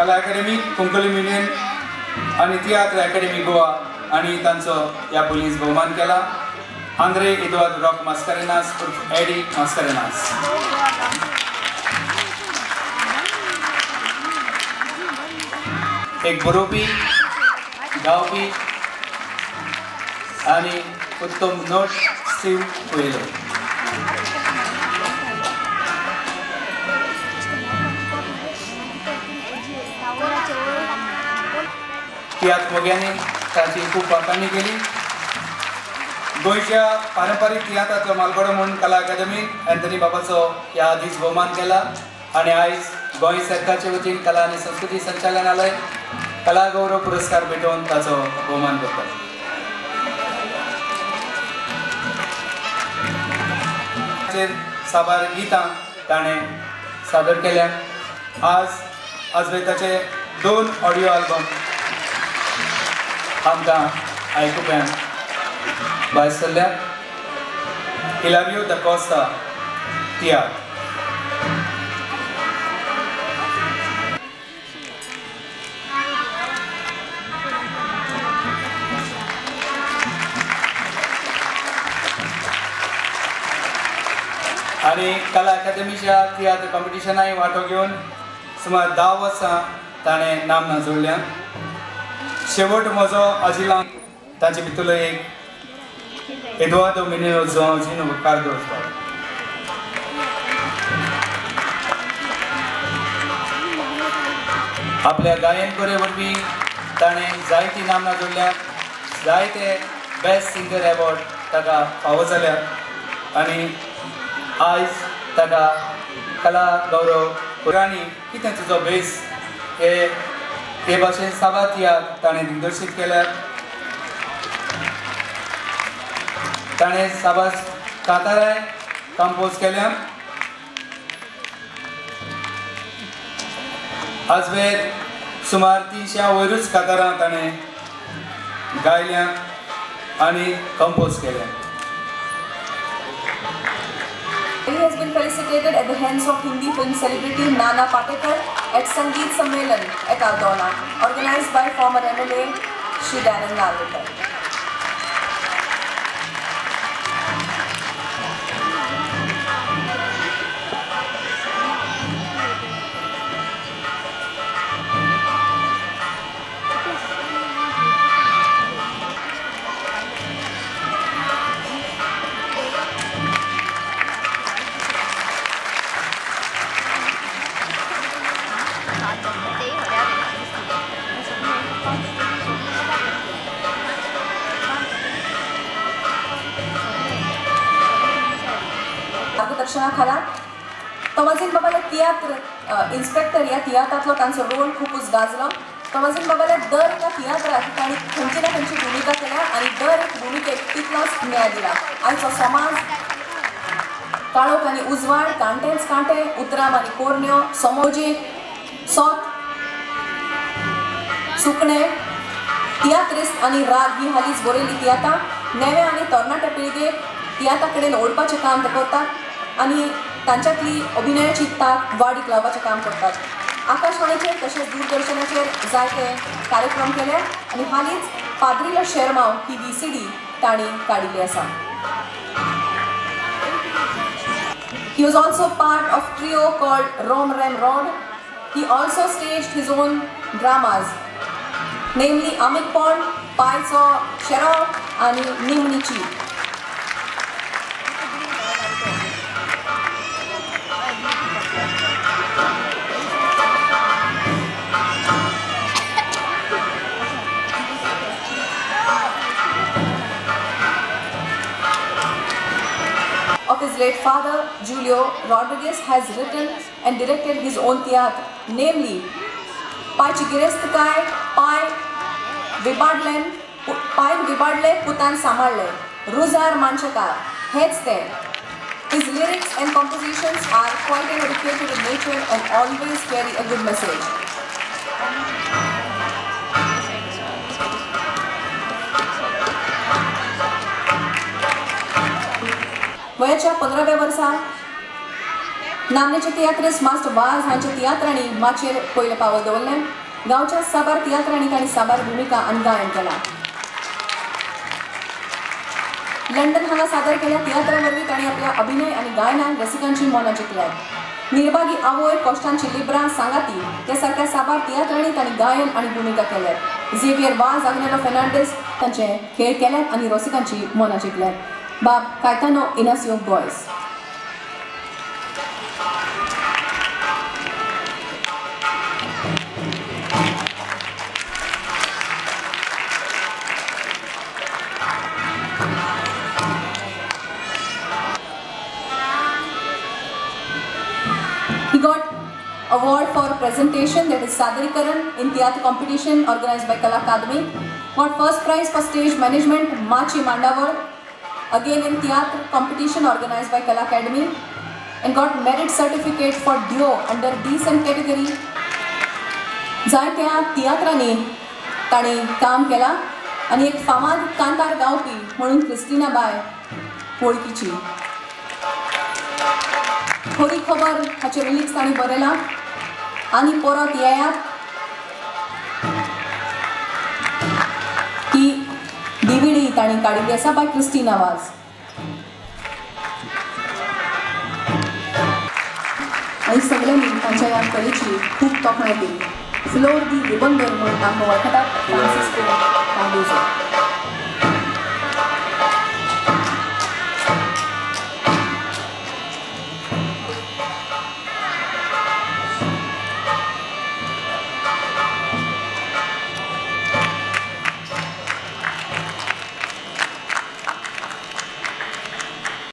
कला अकादमी, कुंकळी युनियन आनी तियात्र अकादमी गोवा आनी तांचो ह्या पयलींच भोवमान केला. आंद्रे एदुआर्द रॉक मास्कारेनास उर्फ एडी मास्कारेनास. एक बरोवपी, गावपी आनी उत्तम नट स्टीव कुएलो. तियात्र मोग्यांनी ताची खूब वाखाणी केली. गोंयच्या पारंपारीक तियात्राचो मालगडो म्हूण कला अकादमीन अँथनी बाबाचो ह्या आदींच भोवमान केला आनी आयज गोंय सरकारचे वतीन कला आनी संस्कृती संचालनालय कला गौरव पुरस्कार भेटोवन ताचो भोवमान करता. साबार गितां ताणें सादर केल्या. आज आजवेताचे 2 ऑडियो आल्बम आमकां आयकुप्यांक भायर सरल्या. इलारियो the Costa तियात्र. आनी कला अकादमीच्या तियात्र कॉम्पिटिशनाय वांटो घेवन सुमार 10 वर्सां ताणें नामना जोडल्या. शेवट म्हजो आजिला तांचे भितरलो एक एदुआर्दो मिनेरो जुआंव कार्दोज. आपल्या गायन कोरे वरवीं ताणें जायती नामना जोडल्या, जायते बेस्ट सिंगर एवॉर्ड ताका फावो जाल्या आनी आयज ताका कला गौरव पुराणी कितें तुजो भेस हे हे भाशेन साबार तियात्र ताणें दिग्दर्शीत केल्यात. ताणें साबार कांतारांय कंपोज केल्या. आजवेर सुमार 300 वयरूच कांतारां ताणें गायल्या आनी कंपोज केल्या. He has been felicitated at the hands of Hindi film celebrity Nana Patekar at Sangeet Sammelan at Aldona, organized by former MLA Shri Dayanand Narvekar. मार्गदर्शना खाला तोमाझीन बाबाल्या तियात्र इन्स्पेक्टर ह्या तियात्रांतलो तांचो रोल खुबूच गाजलो. तोमाझीन बाबाल्या दर एका तियात्राक तांणी खंयची ना खंयची भुमिका केल्या आनी दर एक भुमिकेक तितलोच न्याय दिला. आयचो समाज, काळोख आनी उजवाड, कांटेच कांटे, उतराम आनी कोरण्यो, समोजी सोत, सुकणें, तियात्रिस्त आनी राग ही हालींच बरयल्ली तियात्रां नेव्या आनी तरणाट्या पिळगेक तियात्रा कडेन ओडपाचें काम ते करतात आनी तांच्यांतली अभिनयाची तांक वाडीक लावपाचें काम करतात. आकाशवाणीचेर तशेंच दूरदर्शनाचेर जायते कार्यक्रम केले आनी हालींच पाद्रिलो शेरमांव ही VCD तांणी काडिल्ली आसा. He was also part of trio called Rom Ram Rod. He also staged his own dramas, namely Amik Pond, Paiso Shero and Nimnichi. Of his late father, Julio Rodriguez has written and directed his own theatre, namely पायची गिरेस्तकाय, पाय विबाडलेन, pine विबाडले पुतान सांबाळले, रुजार मानशेकार, हेच ते. His lyrics and compositions are quite an educated in nature and always carry a good message. वयाच्या 15व्या वर्सा नामनेचे tiatrist master वाज हांच्या तियात्रांनी माचयेर पयलें पावल दवरलें. गांवच्या साबार तियात्रांनी तांणी साबार भुमिका आनी गायन केलां. लंडन हांगा सादर केल्या तियात्रा वरवीं तांणी आपल्या अभिनय आनी गायनान रसिकांची मनां जिखल्यात. निर्भागी आवय, कोश्टांची लिब्रां, सांगाती ह्या सारक्या साबार तियात्रांनी तांणी गायन आनी भुमिका केल्यात. झेवियर वाज, आग्नेलो फेर्नांडीस तांचे खेळ केल्यात आनी रसिकांची मनां जिखल्यात. बाब Caetano Inacio Gois. He got award for presentation, that is Sadarikaran, in theatre competition organized by Kala Academy. Got first prize for stage management, Machi Mandawar, again in theatre competition organized by Kala Academy, and got merit certificate for duo under decent category. जायत्या तियात्रांनी ताणें काम केलां आनी एक फामाद कांतार गावपी म्हणून क्रिस्टिना बाय वळखीची. खरी खबर हाचें रिलिक्स तांणी बरयलां. आनी परत येयात ही डीव्हीडी तांणी काडिल्ली आसा बाय क्रिस्टिना वाज. आनी सगळ्यांनी तांच्या ह्या कलेची खूब तोखणाय केली. फ्लोर दी रिबंदर म्हणून तांकां वळखतात, फ्रांसिस्को कार्दोजो.